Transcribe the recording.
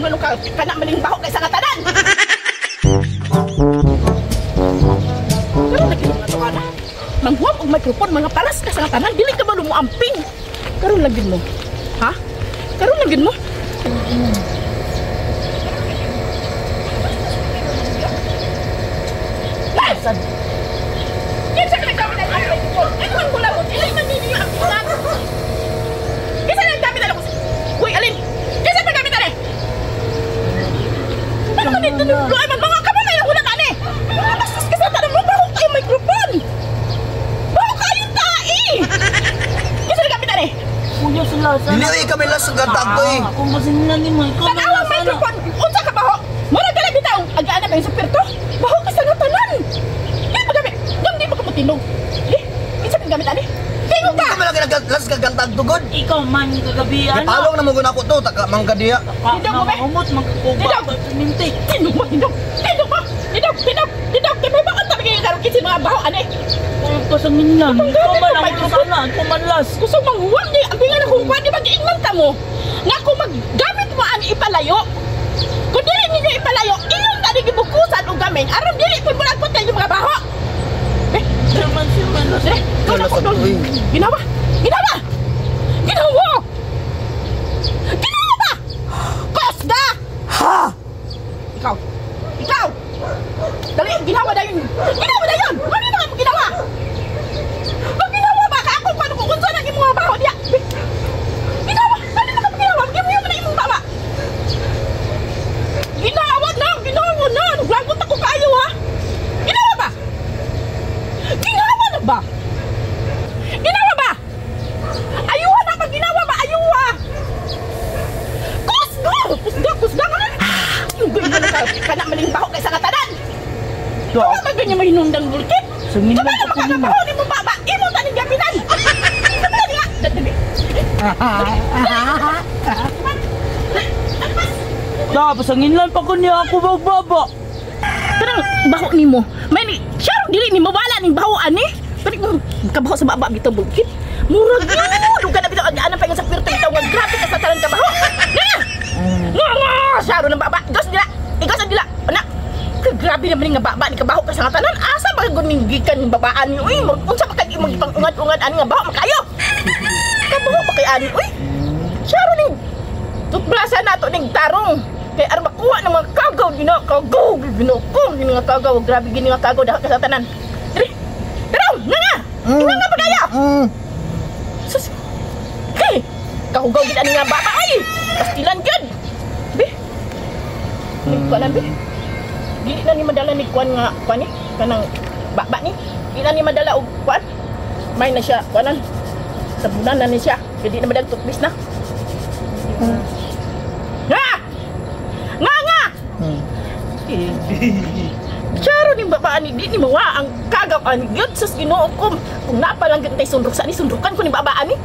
Ingon ka kana maling baho kay sa tanan. Karon lagi mga tuana. Manghuam og microphone mga paras ka sa tanan, dili ka ba lumuamping? Karon lagi mo. Ha? Karon lagi mo. Sad. Kinsa ka naggamit ang microphone? Ay, kung wala mo, dili man ninyo ang pinan. Kinsa naggamit ang Uy, alin? Kinsa naggamit ani? Ano man dito nagluay man mga kamo na hulat ani? Mga bastos ka sa tanan mo, baho kayo microphone. Baho kayo tae. Kinsa naggamit ani? Kuya sila sana. Dili kami las gantag to eh. Kung masinlan ni mo, ikaw Tanawang man sana. microphone. Unsa ka baho? Mura ka lang bitaw. Agaan na ba yung superto? Baho ka sa tanan. Kaya magamit. Dam di mo ka matinog. Eh, kinsa man gamit ani? Tingog ka. Kami lagi naglas gantag to god. Ikaw man kagabi ano. Gipalong na mo gud ako to taka mangka diya. Tidog mo, be. Umot magkuba Tidog. pa minti. Tindog mo, tindog. Tindog mo. Tindog, tindog, tindog. Kaya may bakit tabi kayo karon kinsa mga baho ani? Kung pasanginan, Ang ikaw gamit man ng ang microphone. sana, ikaw man las. Gusto manghuwam ni ang pinga na kung di ba giingnan ta mo nga kung maggamit mo ang ipalayo. Kung dili ninyo ipalayo, iyon tani gibukusan og gamit aron dili pud mo nagputay yung mga baho. Eh, Siya man, siya man las. eh, ikaw na ko doon. Ginawa! Ginawa! Ginawa! Ginawa ba? Kusda! Ha! Ikaw! Ikaw! Dali, ginawa na yun! Ginawa na yun! Ano na mo ginawa? Pag ginawa ba ka ako paano kung unsa na imong mga baho diya? Ginawa! Ano na ka ginawa? Ginawa mo na imong baba! Ginawa na! Ginawa na! Naglagot ako kaayo ha! Ginawa ba? Ginawa na ba? Ginawa ba? Ayuha na pag ginawa ba? Ayuha! Kusga! Kusga! Kusga ka na! Yung ganyan na kana maling baho kay sa katanan! Do, Ano ba ganyan mahinungdang bulkit? Sungin Kamay lang na ko nimo. makakabaho ni mo baba! Imo taning gamitan! Dali nga! Dali! Da, pasanginlan pa ko niya ako magbaba. Kanang baho nimo. May ni siya dili ni mawala ning baho ani. Balik mo kabaho sa baba bitaw bulkit. Murag yun! Ug kana bitaw ang pa sa pirto bitaw nga grabe ka sa tanan kabaho. Nga! Nga nga! Siya ng baba. Gas dila. Igas ang dila. Ana. Grabe naman nga baba ni kabaho ka sa tanan. Asa ba gud ning gikan ning babaan ni? Uy, unsa pa kay imong ipang-ungad-ungad ani nga baho makayo. Kabaho pa kay ani uy. Siya ning tutbrasan nato ning tarong. Kay aron makuha ng mga kagaw gina kagaw gina ko gina nga kagaw grabe gini nga kagaw dahil ka sa tanan. Diri. Tarong nga nga. Nga nga pagaya. Sus. Hey, kahugaw gid ani nga baba ay. Pastilan gyud. Bi. Ni kuan bi. Dili na ni madala ni kuan nga kuan ni kanang baba ni. Dili na ni madala og kuan. May na siya kuanan. Sabunan na ni siya. Kay di na madala toothpaste na. Nga! Nga nga! Charo ni baba ani di ni mawa ang kagaw ani gyud sa Ginoo ko. Kung napalang gyud tay sundrok sa ni sundrukan ko ni baba ani.